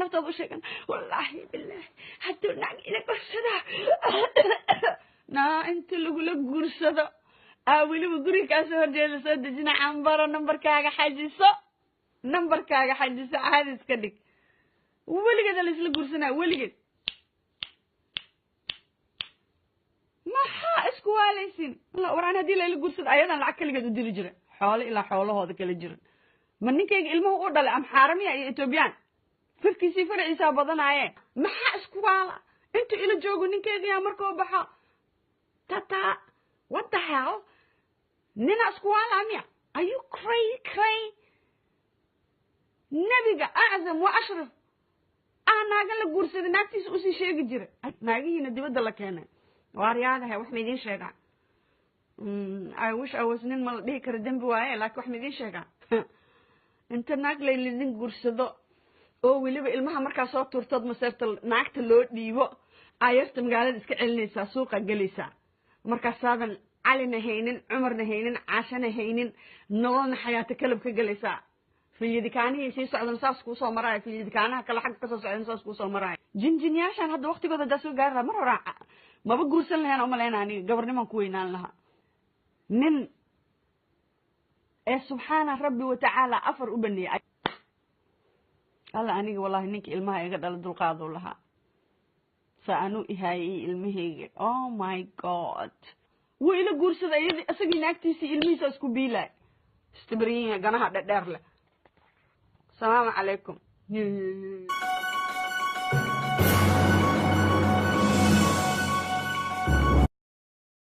Naftooda u sheegan, wallaahi bilaahi, hadduu naag ila guursada, naa inta lagula guursado aa weliba guriga kaasoo horjeeda soo dejina. Cambaro, nambarkaaga xajiso, nambarkaaga xajiso, caadi iska dhig. Weligeeda laisla guursanaya, weligeed. Maxaa isku waalaysin? Waraan haddii layla guursado, ayadan lacag kaligeed u diri jira, xoolo ilaa xoolahooda kala jiran. Ma ninkayga ilmuhu u dhalay amxaaramiya iyo Ethoobiyan firkiisii faraciisaa badanaaye? Maxaa isku waala? Intuu ila joogo ninkayga yaa markuu baxo tata, what the hell, nina isku waala miya? Are you cray cray? Nebiga aczam wa ashraf ah naaga la guursaday, naagtiisa usii sheegi jira. Naagihiina dibadda la keenay, waaryaadahay, wax ma idiin sheegaa? I wish I was nin. Ma la dhihi karo dembi waaye, laakiin wax ma idiin sheegaa? Inta naag laylidin guursado oo weliba ilmaha markaa soo tuurtood maseerta naagta loo dhiibo, ayarta magaalada iska celinaysaa, suuqa gelaysaa, markaasaadan Calina haynin, Cumarna haynin, Caashana haynin, nololna xayaato kalab ka gelaysaa. Filyadikaanihii sii socdan saas kuusoo maraayo, filyadikaanaha kale xagga kasoo socdan saas kuusoo maraayo. Jinjinyaashan hadda waqtigooda haddaa soo gaari lahaa, mar horaa maba guursan lahayn umaleyna. Aniga gabarnimaan ku weynaan lahaa. Nin ee subxaana rabbi watacaala afar u baneeyey alla. Aniga wallahi ninka ilmaha iga dhala dulqaaduu lahaa, saa anuu ihaayay ilmahayga. Oh my God, wuu ila guursaday, iyad isagii naagtiisii ilmihiisa isku biilaay, istabaryinya ganaha dhedheer leh. Asalaamu calaykum.